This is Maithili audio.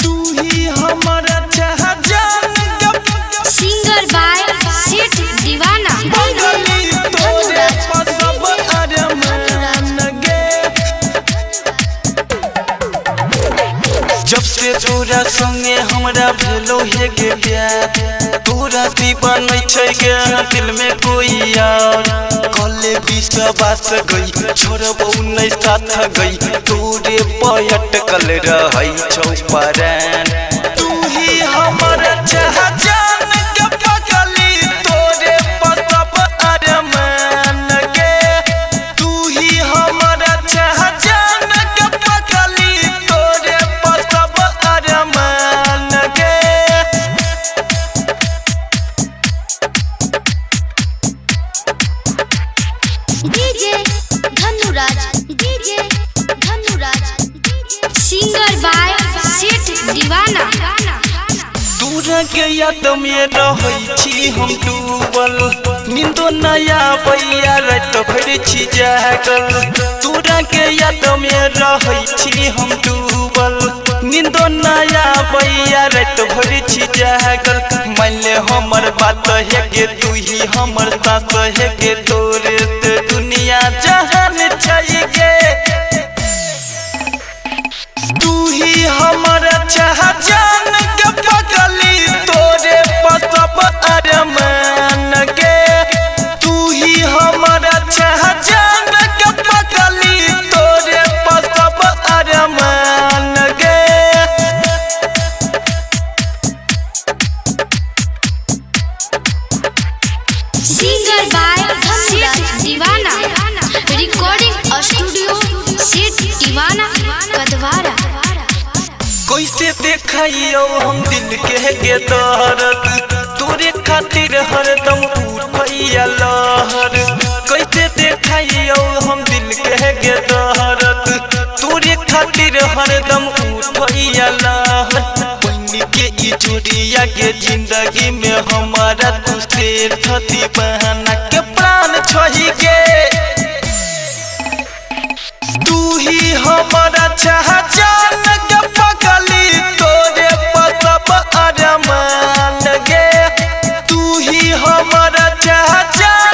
तू ही हमारा चाह जान के सिंगर बाय सेठ दीवाना। पगली तोरे पर सब अरमान गे। जब से तोरा संगे हमरा भेलो हे गे प्यार, तोरा सिवा नहीं छै गे दिल में कोई और। कले विश्वास गई छोड़बौ नहीं साथ गई, तोरे पर अटकल रहै छौ परान। तू ही हमारा चाह जान के पगली तोरे पर सब अरमान गे। तू ही हमारा चाह जान के पगली तोरे पर सब अरमान गे। DJ Dhanuraj, DJ Dhanuraj, singer by Seth Deewana. तोरा के याद में रहै छी हम डूबल, नींदो नया बैया रात भरि छी जागल। तोरा के याद में रहै छी हम डूबल, नींदो नया बैया रात भरि छी जागल। मान ले हमर बात हे गे, तू ही हमर सास हे गे, तोरे से दुनिया जहान छै गे। तू ही हमारा चाह जान के पगली तोरे पर सब अरमान गे। तू ही हमारा चाह जान के पगली तोरे पर सब अरमान गे। Singer by Seth Deewana. Recording studio Seth Deewana Kadwara. कैसे देखाइयो हम दिल के गे दर्द, तोरे खातिर हरदम उठैया लहर। कैसे देखाइयो हम दिल के गे दर्द, तोरे खातिर हरदम उठैया लहर। बन के ई जोड़िया के जिंदगी में हमारा तू सेठ दीवाना के प्राण छही गे। तू ही हमारा चाह जान के पगली तोरे पर सब अरमान गे। तू ही हमारा चाह जान